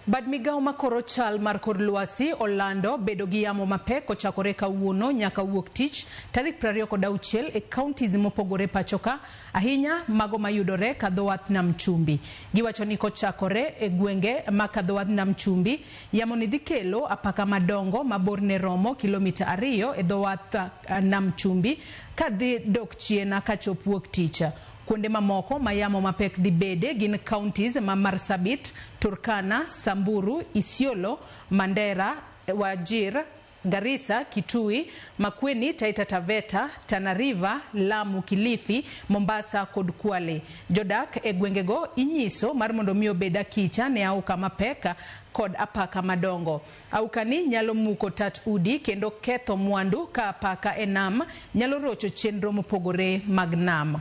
Bad migawo makoro chal mar kor lwasi olando bedo gi yamo mapek kochakore kawuono nyaka wuok tich tarik 26 e counties mopogore pachoka, ahinya mago mayudore kadho wath nam chumbi. Giwacho ni kochakore e gwenge ma kadho wath nam chumbi, yamo ni dhi kelo apaka madongo ma borne romo kilomita 2 e dho wath nam chumbi kadhi dok chien kachop wuok tich. Kuonde mamoko ma yamo mapek dhi bede gin counties ma Marsabit, Turkana, Samburu, Isiolo, Mandera, Wajir, Garissa, Kitui, Makueni, Taita Taveta, Tana River, Lamu, Kilifi, Mombasa kod Kwale. Jodak e gwengego inyiso mar mondo mi obed akicha ne auka mapek kod apaka madongo. Auka ni nyalo muko tat udi kendo ketho mwandu ka apaka e nam nyalo rocho chenro mopogore mag nam.